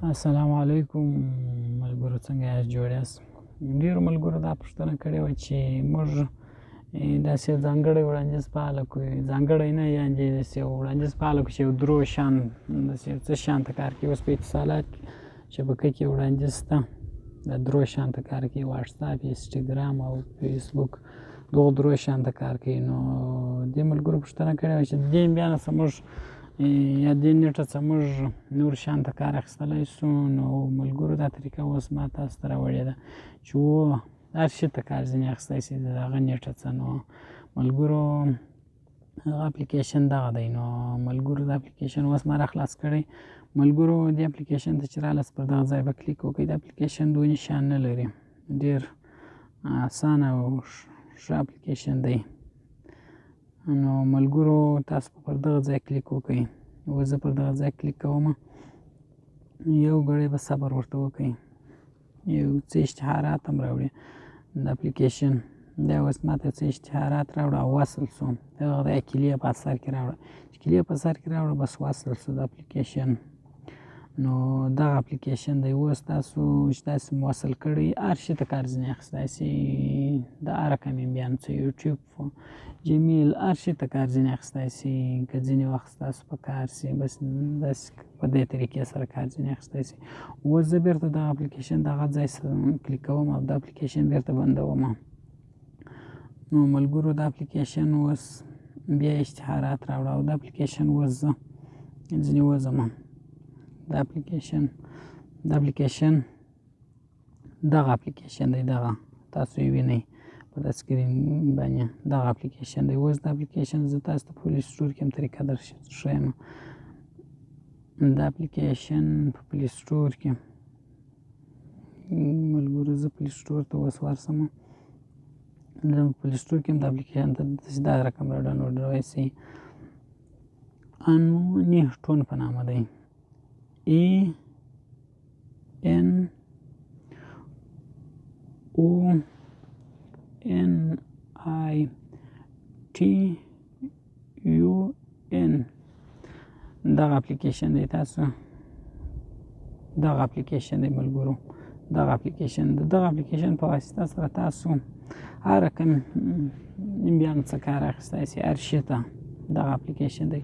السلام علیکم ملګرو، څنګه یاست؟ جوړ یاست؟ ډېرو ملګرو دا پوښتنه کړې وه چې موږ داسې یو ځانګړی وړاندیز فعاله کړو، ځانګړی نه، یعنې داسې یو وړاندیز فعاله کړو چې یو درو شیان داسې یو څه شیان ته کار کوي. اوس په اتصالات شبکه کې وړاندیز شته، دا درو شیان ته کار کوي، واتساپ، انسټاګرام او فیسبوک، دغو درو شیان ته کار کوي. نو دې ملګرو پوښتنه کړې وه چې دې بیا نه څه موږ یا دې نیټه څه موږ نور شیان ته کار اخیستلی سو. نو ملګرو دا طریقه اوس ما تاسو ته راوړې ده چې و هر شي ته کار ځینې اخیستی سي د هغه نیټه څه. نو ملګرو هغه اپلیکیشن دغه دی. نو ملګرو دا اپلیکیشن اوس ما را خلاص کړی. ملګرو دې اپلیکیشن ته چې رالاست پر دغه ځای به کلیک وکړئ. دا اپلیکیشن دونې شیان نه لري، ډېر اسانه او ښه اپلیکیشن دی. نو ملګرو تاسو به پر دغه ځای کلیک وکړئ. اوس زه پر دغه ځای کلیک کوم، یو ګړی به صبر ورته وکړئ، یو څه اشتهارات هم راوړي د اپلیکیشن. دا اوس ما ته څه اشتهارات راوړه او وصل سو. دغه د کلیه په سر کې راوړه، چې کلیه په سر کې راوړه بس وصل سو د اپلیکیشن. نو دغه اپلیکیشن دی. اوس تاسو چې تاسو مو وصل کړی هر شي ته کار ځینې اخیستی سي، د هر رقم بیا څه یوټیوب، جیمیل، هر شي ته کار ځینې اخیستی سي. که ځینې وخت ستاسو په کار سي بس داسې په دې طریقې سره کار ځینې اخیستی سي. اوس زه بېرته دغه اپلیکیشن دغه ځای سره کلیک کوم او دا اپلیکیشن بېرته بندوم. نو ملګرو دا اپلیکیشن اوس بیا اشتهارات راوړه او دا اپلیکیشن اوس زه ځینې وځم. دا اپلیکیشن دغه اپلیکیشن دی، دغه تاسو یې وینئ په دا سکرین باندې دغه اپلیکیشن دی. اوس دا اپلیکیشن زه تاسو ته په پلی سټور کې هم طریقه در ښیم. دا اپلیکیشن په پلی سټور کې ملګرو زه پلی سټور ته اوس ورسم. پلی سټور کې هم دا اپلیکیشن ته داسې دا رقم را ډاونلوډولی سئ. انونیټون په نامه دی، A N O N I T U N دغه اپلیکیشن دی. تاسو دغه اپلیکیشن دی ملګرو، دغه اپلیکیشن د دغه اپلیکیشن په واسطه سره تاسو هر رقم بیا څه کار اخیستی سي، هر شي ته دغه اپلیکیشن دی.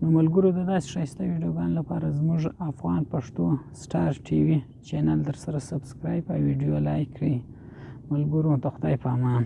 نو ملګرو د داسې ښایسته ویډیوګانو لپاره زموږ افغان پښتو سټار ټي وي چینل در سره سبسکرایب او ویډیو لایک کړئ. ملګرو ته خدای په امان.